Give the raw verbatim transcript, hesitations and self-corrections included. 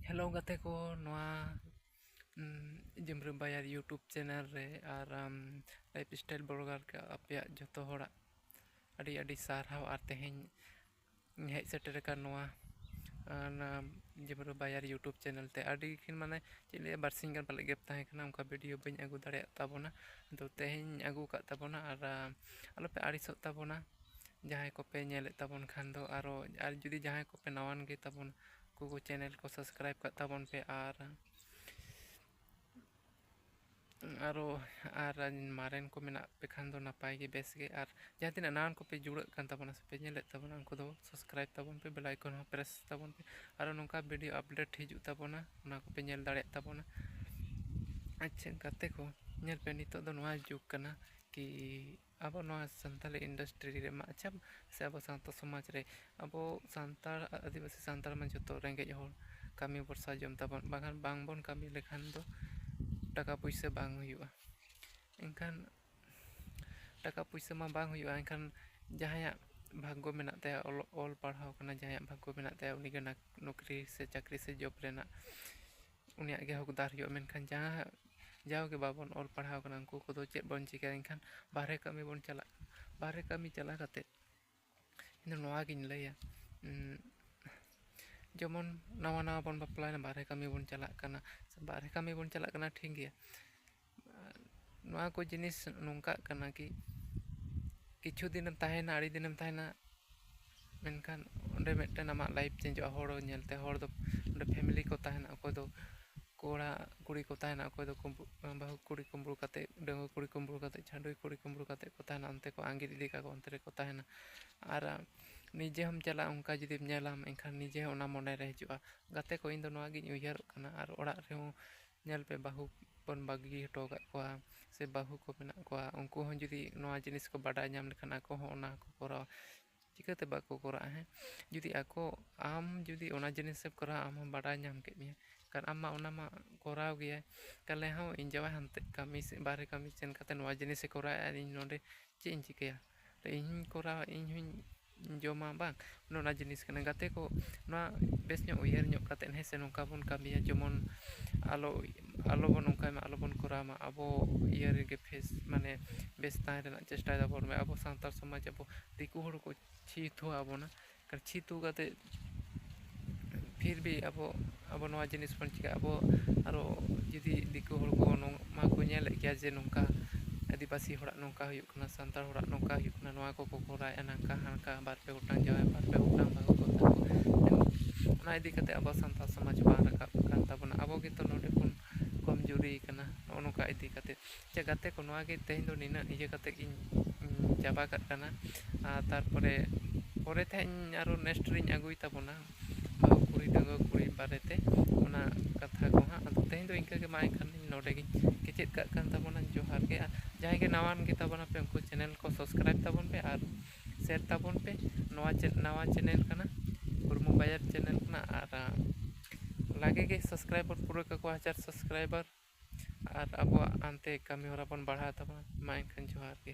Hello ᱜᱟᱛᱮ ᱠᱚ, ᱱᱚᱣᱟ ᱡᱤᱢᱨᱩ ᱵᱟᱭᱟᱨ YouTube ᱪᱮᱱᱮᱞ ᱨᱮ ᱟᱨ ᱞᱟᱭᱤᱯᱷ ᱥᱴᱟᱭᱤᱞ ᱵᱞᱚᱜᱟᱨ ᱠᱚ ᱟᱯᱮᱭᱟᱜ ᱡᱚᱛᱚ ᱦᱚᱲᱟᱜ ᱟᱹᱰᱤ ᱟᱹᱰᱤ ᱥᱟᱨᱦᱟᱣ᱾ ᱟᱨ ᱛᱮᱦᱮᱧ ᱦᱮᱡ ᱥᱮᱴᱮᱨ ᱟᱠᱟᱱ ᱱᱚᱣᱟ ᱡᱤᱢᱨᱩ ᱵᱟᱭᱟᱨ YouTube ᱪᱮᱱᱮᱞ ᱛᱮ ᱟᱹᱰᱤ ᱠᱤᱱ, ᱢᱟᱱᱮ ᱪᱮᱫ ᱞᱟᱹᱭᱟ, ᱵᱟᱨᱥᱤᱧ ᱜᱟᱱ ᱯᱟᱞᱮ ᱜᱮᱯ ᱛᱟᱦᱮᱸ ᱠᱟᱱᱟ, ᱚᱱᱠᱟ ᱵᱷᱤᱰᱤᱭᱳ ᱵᱟᱹᱧ ᱟᱹᱜᱩ ᱫᱟᱲᱮᱭᱟᱜ ᱛᱟᱵᱚᱱᱟ᱾ ᱟᱫᱚ ᱛᱮᱦᱮᱧ ᱟᱹᱜᱩ ᱟᱠᱟᱫ ᱛᱟᱵᱚᱱᱟ ᱟᱨ ᱟᱞᱚᱯᱮ ᱟᱹᱲᱤᱥᱚᱜ ᱛᱟᱵᱚᱱᱟ᱾ ᱡᱟᱦᱟᱸᱭ ᱠᱚᱯᱮ ᱧᱮᱞᱮᱫ ᱛᱟᱵᱚᱱ ᱠᱷᱟᱱ ᱫᱚ, ᱟᱨᱚ ᱟᱨ ᱡᱩᱫᱤ ᱡᱟᱦᱟᱸᱭ ᱠᱚᱯᱮ ᱱᱟᱣᱟᱱ ᱜᱮ ᱛᱟᱵᱚᱱ, ᱩᱱᱠᱩ ᱠᱚ ᱪᱮᱱᱮᱞ ᱠᱚ ᱥᱟᱵᱥᱠᱨᱟᱭᱤᱵᱽ ᱠᱟᱜ ᱛᱟᱵᱚᱱ ᱯᱮ᱾ ᱟᱨ ᱟᱨᱚ ᱟᱨ ᱢᱟᱨᱮᱱ ᱠᱚ ᱢᱮᱱᱟᱜ ᱯᱮ ᱠᱷᱟᱱ ᱫᱚ ᱱᱟᱯᱟᱭ ᱜᱮ, ᱵᱮᱥ ᱜᱮ᱾ ᱟᱨ ᱡᱟᱦᱟᱸ ᱛᱤᱱᱟᱹᱜ ᱱᱟᱣᱟᱱ ᱠᱚᱯᱮ ᱡᱩᱲᱟᱹᱜ ᱠᱟᱱ ᱛᱟᱵᱚᱱᱟ ᱥᱮ ᱯᱮ ᱧᱮᱞᱮᱫ ᱛᱟᱵᱚᱱᱟ, ᱩᱱᱠᱩ ᱫᱚ ᱥᱟᱵᱥᱠᱨᱟᱭᱤᱵᱽ ᱛᱟᱵᱚᱱ ᱯᱮ, ᱵᱮᱞ ᱟᱭᱠᱚᱱ ᱦᱚᱸ ᱯᱨᱮᱥ ᱛᱟᱵᱚᱱ ᱯᱮ᱾ ᱟᱨᱚ ᱱᱚᱝᱠᱟ ᱵᱷᱤᱰᱤᱭᱳ ᱟᱯᱰᱮᱴ ᱦᱤᱡᱩᱜ ᱛᱟᱵᱚᱱᱟ, ᱚᱱᱟ ᱠᱚᱯᱮ ᱧᱮᱞ ᱫᱟᱲᱮᱭᱟᱜ ᱛᱟᱵᱚᱱᱟ᱾ ᱟᱪᱪᱷᱟ ᱜᱟᱛᱮ ᱠᱚ, ᱧᱮᱞ ᱯᱮ, ᱱᱤᱛᱚᱜ ᱫᱚ ᱱᱚᱣᱟ ᱡᱩᱜᱽ ᱠᱟᱱᱟ ᱠᱤ ᱟᱵᱚ ᱱᱚᱣᱟ ᱥᱟᱱᱛᱟᱞᱤ ᱤᱱᱰᱟᱥᱴᱨᱤ ᱨᱮ ᱢᱟ, ᱟᱪᱪᱷᱟ, ᱥᱮ ᱟᱵᱚ ᱥᱟᱶᱛᱟ ᱥᱚᱢᱟᱡᱽ ᱨᱮ, ᱟᱵᱚ ᱥᱟᱱᱛᱟᱲ, ᱟᱹᱫᱤᱵᱟᱹᱥᱤ ᱥᱟᱱᱛᱟᱲ ᱢᱟ ᱡᱚᱛᱚ ᱨᱮᱸᱜᱮᱡ ᱦᱚᱲ, ᱠᱟᱹᱢᱤ ᱵᱷᱚᱨᱥᱟ ᱡᱚᱢ ᱛᱟᱵᱚᱱ, ᱵᱟᱝᱠᱷᱟᱱ ᱵᱟᱝᱵᱚᱱ ᱠᱟᱹᱢᱤ ᱞᱮᱠᱷᱟᱱ ᱫᱚ ᱴᱟᱠᱟ ᱯᱩᱭᱥᱟᱹ ᱵᱟᱝ ᱦᱩᱭᱩᱜᱼᱟ᱾ ᱮᱱᱠᱷᱟᱱ ᱴᱟᱠᱟ ᱯᱩᱭᱥᱟᱹ ᱢᱟ ᱵᱟᱝ ᱦᱩᱭᱩᱜᱼᱟ, ᱮᱱᱠᱷᱟᱱ ᱡᱟᱦᱟᱸᱭᱟᱜ ᱵᱷᱟᱜᱽᱜᱚ ᱢᱮᱱᱟᱜ ᱛᱟᱭᱟ, ᱚᱞᱚᱜ, ᱚᱞ ᱯᱟᱲᱦᱟᱣ ᱠᱟᱱᱟ, ᱡᱟᱦᱟᱸᱭᱟᱜ ᱵᱷᱟᱜᱽᱜᱚ ᱢᱮᱱᱟᱜ ᱛᱟᱭᱟ, ᱩᱱᱤᱜᱮ ᱱᱟ-, ᱱᱚᱠᱨᱤ ᱥᱮ ᱪᱟᱹᱠᱨᱤ ᱥᱮ ᱡᱚᱵᱽ ᱨᱮᱱᱟᱜ ᱩᱱᱤᱭᱟᱜ ᱜᱮ ᱦᱚᱠᱫᱟᱨ ᱦᱩᱭᱩᱜᱼᱟ᱾ ᱢᱮᱱᱠᱷᱟᱱ ᱡᱟᱦᱟᱸ, ᱡᱟᱣᱜᱮ ᱵᱟᱵᱚᱱ ᱚᱞ ᱯᱟᱲᱦᱟᱣ ᱠᱟᱱᱟ, ᱩᱱᱠᱩ ᱠᱚᱫᱚ ᱪᱮᱫ ᱵᱚᱱ ᱪᱤᱠᱟᱹᱭᱟ? ᱮᱱᱠᱷᱟᱱ ᱵᱟᱦᱨᱮ ᱠᱟᱹᱢᱤ ᱵᱚᱱ ᱪᱟᱞᱟᱜ ᱠᱟᱱᱟ᱾ ᱵᱟᱦᱨᱮ ᱠᱟᱹᱢᱤ ᱪᱟᱞᱟᱣ ᱠᱟᱛᱮᱫ ᱤᱧ ᱫᱚ ᱱᱚᱣᱟ ᱜᱤᱧ ᱞᱟᱹᱭᱟ, ᱩᱸ, ᱡᱮᱢᱚᱱ ᱱᱟᱣᱟ ᱱᱟᱣᱟ ᱵᱚᱱ ᱵᱟᱯᱞᱟᱭᱮᱱᱟ, ᱵᱟᱦᱨᱮ ᱠᱟᱹᱢᱤ ᱵᱚᱱ ᱪᱟᱞᱟᱜ ᱠᱟᱱᱟ, ᱥᱮ ᱵᱟᱦᱨᱮ ᱠᱟᱹᱢᱤ ᱵᱚᱱ ᱪᱟᱞᱟᱜ ᱠᱟᱱᱟ, ᱴᱷᱤᱠ ᱜᱮᱭᱟ᱾ ᱱᱚᱣᱟ ᱠᱚ ᱡᱤᱱᱤᱥ ᱱᱚᱝᱠᱟᱜ ᱠᱟᱱᱟ ᱠᱤ ᱠᱤᱪᱷᱩ ᱫᱤᱱᱮᱢ ᱛᱟᱦᱮᱱᱟ, ᱟᱹᱰᱤ ᱫᱤᱱᱮᱢ ᱛᱟᱦᱮᱱᱟ, ᱢᱮᱱᱠᱷᱟᱱ ᱚᱸᱰᱮ ᱢᱤᱫᱴᱮᱱ ᱟᱢᱟᱜ ᱞᱟᱭᱤᱯᱷ ᱪᱮᱧᱡᱚᱜᱼᱟ᱾ ᱦᱚᱲ ᱧᱮᱞᱛᱮ, ᱦᱚᱲ ᱫᱚ ᱚᱸᱰᱮ ᱯᱷᱮᱢᱮᱞᱤ ᱠᱚ ᱛᱟᱦᱮᱱᱟ, ᱚᱠᱚᱭ ᱫᱚ ᱠᱚᱲᱟ ᱠᱩᱲᱤ ᱠᱚ ᱛᱟᱦᱮᱱᱟ, ᱚᱠᱚᱭ ᱫᱚ ᱠᱩᱢᱵᱩ-, ᱵᱟᱹᱦᱩ ᱠᱩᱲᱤ ᱠᱩᱢᱵᱽᱲᱩ ᱠᱟᱛᱮ, ᱰᱟᱺᱜᱩᱣᱟᱹ ᱠᱩᱲᱤ ᱠᱩᱢᱵᱽᱲᱩ ᱠᱟᱛᱮ, ᱪᱷᱟᱹᱰᱣᱤ ᱠᱩᱲᱤ ᱠᱩᱢᱵᱽᱲᱩ ᱠᱟᱛᱮ ᱠᱚ ᱛᱟᱦᱮᱱᱟ, ᱚᱱᱛᱮ ᱠᱚ ᱟᱸᱜᱤᱨ ᱤᱫᱤ ᱠᱟᱠᱚ, ᱚᱱᱛᱮ ᱨᱮᱠᱚ ᱛᱟᱦᱮᱱᱟ᱾ ᱟᱨ ᱱᱤᱡᱮ ᱦᱚᱸᱢ ᱪᱟᱞᱟᱜᱼᱟ, ᱚᱱᱠᱟ ᱡᱩᱫᱤᱢ ᱧᱮᱞᱟᱢ, ᱮᱱᱠᱷᱟᱱ ᱱᱤᱡᱮ ᱦᱚᱸ ᱚᱱᱟ ᱢᱚᱱᱮ ᱨᱮ ᱦᱤᱡᱩᱜᱼᱟ᱾ ᱜᱟᱛᱮ ᱠᱚ, ᱤᱧ ᱫᱚ ᱱᱚᱣᱟ ᱜᱤᱧ ᱩᱭᱦᱟᱹᱨᱚᱜ ᱠᱟᱱᱟ᱾ ᱟᱨ ᱚᱲᱟᱜ ᱨᱮᱦᱚᱸ ᱧᱮᱞ ᱯᱮ, ᱵᱟᱹᱦᱩ ᱵᱚᱱ ᱵᱟᱹᱜᱤ ᱦᱚᱴᱚ ᱟᱠᱟᱫ ᱠᱚᱣᱟ, ᱥᱮ ᱵᱟᱹᱦᱩ ᱠᱚ ᱢᱮᱱᱟᱜ ᱠᱚᱣᱟ, ᱩᱱᱠᱩ ᱦᱚᱸ ᱡᱩᱫᱤ ᱱᱚᱣᱟ ᱡᱤᱱᱤᱥ ᱠᱚ ᱵᱟᱰᱟᱭ ᱧᱟᱢ ᱞᱮᱠᱷᱟᱱ, ᱟᱠᱚ ᱦᱚᱸ ᱚᱱᱟ ᱠᱚ ᱠᱚᱨᱟᱣᱟ᱾ ᱪᱤᱠᱟᱹᱛᱮ ᱵᱟᱠᱚ ᱠᱚᱨᱟᱜᱼᱟ? ᱦᱮᱸ, ᱡᱩᱫᱤ ᱟᱠᱚ, ᱟᱢ ᱡᱩᱫᱤ ᱚᱱᱟ ᱡᱤᱱᱤᱥᱮᱢ ᱠᱚᱨᱟᱣᱟ, ᱟᱢ ᱦᱚᱸ ᱵᱟᱰᱟᱭ ᱧᱟᱢ ᱠᱮᱫ ᱢᱮᱭᱟ, ᱠᱟᱨᱚᱱ ᱟᱢ ᱢᱟ ᱚᱱᱟ ᱢᱟ ᱠᱚᱨᱟᱣ ᱜᱮᱭᱟᱭ᱾ ᱛᱟᱦᱚᱞᱮ ᱦᱚᱸ ᱤᱧ ᱡᱟᱶᱟᱭ ᱦᱟᱱᱛᱮ ᱠᱟᱹᱢᱤ ᱥᱮ ᱵᱟᱦᱨᱮ ᱠᱟᱹᱢᱤ ᱥᱮᱱ ᱠᱟᱛᱮ ᱱᱚᱣᱟ ᱡᱤᱱᱤᱥᱮ ᱠᱚᱨᱟᱣᱮᱫᱼᱟ, ᱟᱨ ᱤᱧ ᱱᱚᱰᱮ ᱪᱮᱫ ᱤᱧ ᱪᱤᱠᱟᱹᱭᱟ? ᱛᱚ ᱤᱧ ᱦᱚᱸᱧ ᱠᱚᱨᱟᱣᱟ, ᱤᱧ ᱦᱚᱸᱧ ᱡᱚᱢᱟ ᱵᱟᱝ, ᱚᱱᱮ ᱚᱱᱟ ᱡᱤᱱᱤᱥ ᱠᱟᱱᱟ᱾ ᱜᱟᱛᱮ ᱠᱚ, ᱱᱚᱣᱟ ᱵᱮᱥ ᱧᱚᱜ ᱩᱭᱦᱟᱹᱨ ᱧᱚᱜ ᱠᱟᱛᱮᱫ, ᱦᱮᱸ ᱥᱮ, ᱱᱚᱝᱠᱟ ᱵᱚᱱ ᱠᱟᱹᱢᱤᱭᱟ, ᱡᱮᱢᱚᱱ ᱟᱞᱚ, ᱟᱞᱚ ᱵᱚᱱ ᱱᱚᱝᱠᱟᱭ ᱢᱟ, ᱟᱞᱚ ᱵᱚᱱ ᱠᱚᱨᱟᱣ ᱢᱟ, ᱟᱵᱚ ᱤᱭᱟᱹ ᱨᱮᱜᱮ ᱯᱷᱮᱥ, ᱢᱟᱱᱮ ᱵᱮᱥ ᱛᱟᱦᱮᱸ ᱨᱮᱱᱟᱜ ᱪᱮᱥᱴᱟᱭ ᱫᱟᱵᱚᱱ᱾ ᱟᱵᱚ ᱥᱟᱱᱛᱟᱲ ᱥᱚᱢᱟᱡᱽ, ᱟᱵᱚ ᱫᱤᱠᱩ ᱦᱚᱲ ᱠᱚ ᱪᱷᱤ ᱛᱷᱩ ᱟᱵᱚᱱᱟ, ᱠᱟᱨᱚᱱ ᱪᱷᱤ ᱛᱷᱩ ᱠᱟᱛᱮᱫ ᱯᱷᱤᱨ ᱵᱷᱤ ᱟᱵᱚ, ᱟᱵᱚ ᱱᱚᱣᱟ ᱡᱤᱱᱤᱥ ᱵᱚᱱ ᱪᱤᱠᱟᱹᱜᱼᱟ᱾ ᱟᱵᱚ ᱟᱨᱚ ᱡᱩᱫᱤ ᱫᱤᱠᱩ ᱦᱚᱲ ᱠᱚ ᱱᱚᱝ-, ᱢᱟ ᱠᱚ ᱧᱮᱞᱮᱫ ᱜᱮᱭᱟ ᱡᱮ ᱱᱚᱝᱠᱟ ᱟᱹᱫᱤᱵᱟᱹᱥᱤ ᱦᱚᱲᱟᱜ ᱱᱚᱝᱠᱟ ᱦᱩᱭᱩᱜ ᱠᱟᱱᱟ, ᱥᱟᱱᱛᱟᱲ ᱦᱚᱲᱟᱜ ᱱᱚᱝᱠᱟ ᱦᱩᱭᱩᱜ ᱠᱟᱱᱟ, ᱱᱚᱣᱟ ᱠᱚᱠᱚ ᱠᱚᱨᱟᱣᱮᱫᱼᱟ, ᱱᱚᱝᱠᱟ ᱦᱟᱱᱠᱟ ᱵᱟᱨ ᱯᱮ ᱜᱚᱴᱟᱝ ᱡᱟᱶᱟᱭ, ᱵᱟᱨ ᱯᱮ ᱜᱚᱴᱟᱝ ᱵᱟᱹᱦᱩ ᱠᱚ ᱛᱟᱠᱚ᱾ ᱚᱱᱟ ᱤᱫᱤ ᱠᱟᱛᱮ ᱟᱵᱚ ᱥᱟᱱᱛᱟᱲ ᱥᱚᱢᱟᱡᱽ ᱵᱟᱝ ᱨᱟᱠᱟᱵ ᱠᱟᱱ ᱛᱟᱵᱚᱱᱟ᱾ ᱟᱵᱚ ᱜᱮᱛᱚ ᱱᱚᱰᱮ ᱵᱚᱱ ᱠᱚᱢᱡᱩᱨᱤ ᱠᱟᱱᱟ ᱱᱚᱜᱼᱚ ᱱᱚᱝᱠᱟ ᱤᱫᱤ ᱠᱟᱛᱮ᱾ ᱟᱪᱪᱷᱟ ᱜᱟᱛᱮ ᱠᱚ, ᱱᱚᱣᱟ ᱜᱮ ᱛᱮᱦᱮᱧ ᱫᱚ ᱱᱤᱱᱟᱹᱜ ᱤᱭᱟᱹ ᱠᱟᱛᱮ ᱜᱤᱧ, ᱤᱧ ᱪᱟᱵᱟ ᱠᱟᱜ ᱠᱟᱱᱟ᱾ ᱟᱨ ᱛᱟᱨᱯᱚᱨᱮ ᱯᱚᱨᱮ ᱛᱮ ᱦᱟᱸᱜ ᱤᱧ ᱟᱨᱚ next ᱨᱤᱧ ᱟᱹᱜᱩᱭ ᱛᱟᱵᱚᱱᱟ ᱵᱟᱹᱦᱩ ᱠᱩᱲᱤ, ᱰᱟᱺᱜᱩᱣᱟᱹ ᱠᱩᱲᱤ ᱵᱟᱨᱮᱛᱮ ᱚᱱᱟ ᱠᱟᱛᱷᱟ ᱠᱚ ᱦᱟᱸᱜ᱾ ᱟᱫᱚ ᱛᱮᱦᱮᱧ ᱫᱚ ᱤᱱᱠᱟᱹ ᱜᱮ, ᱢᱟ ᱮᱱᱠᱷᱟᱱ ᱤᱧ ᱱᱚᱰᱮ ᱜᱤᱧ ᱠᱮᱪᱮᱫ ᱠᱟᱜ ᱠᱟᱱ ᱛᱟᱵᱚᱱᱟ᱾ ᱡᱚᱦᱟᱨ ᱜᱮ᱾ ᱟᱨ ᱡᱟᱦᱟᱸᱭ ᱜᱮ ᱱᱟᱣᱟᱱ ᱜᱮ ᱛᱟᱵᱚᱱᱟ ᱯᱮ, ᱩᱱᱠᱩ channel ᱠᱚ subscribe ᱛᱟᱵᱚᱱ ᱯᱮ ᱟᱨ share ᱛᱟᱵᱚᱱ ᱯᱮ᱾ ᱱᱚᱣᱟ ᱪᱮ-, ᱱᱟᱣᱟ channel ᱠᱟᱱᱟ, ᱦᱚᱲᱢᱚ ᱵᱟᱡᱟᱨ channel ᱠᱟᱱᱟ᱾ ᱟᱨ, ᱟᱸ, ᱞᱟᱜᱮ ᱜᱮ subscriber ᱯᱩᱨᱟᱹ ᱠᱟᱠᱚ, ᱦᱟᱡᱟᱨ subscriber, ᱟᱨ ᱟᱵᱚᱣᱟᱜ ᱦᱟᱱᱛᱮ ᱠᱟᱹᱢᱤ ᱦᱚᱨᱟ ᱵᱚᱱ ᱵᱟᱲᱦᱟᱣ ᱛᱟᱵᱚᱱᱟ᱾ ᱢᱟ ᱮᱱᱠᱷᱟᱱ ᱡᱚᱦᱟᱨ ᱜᱮ᱾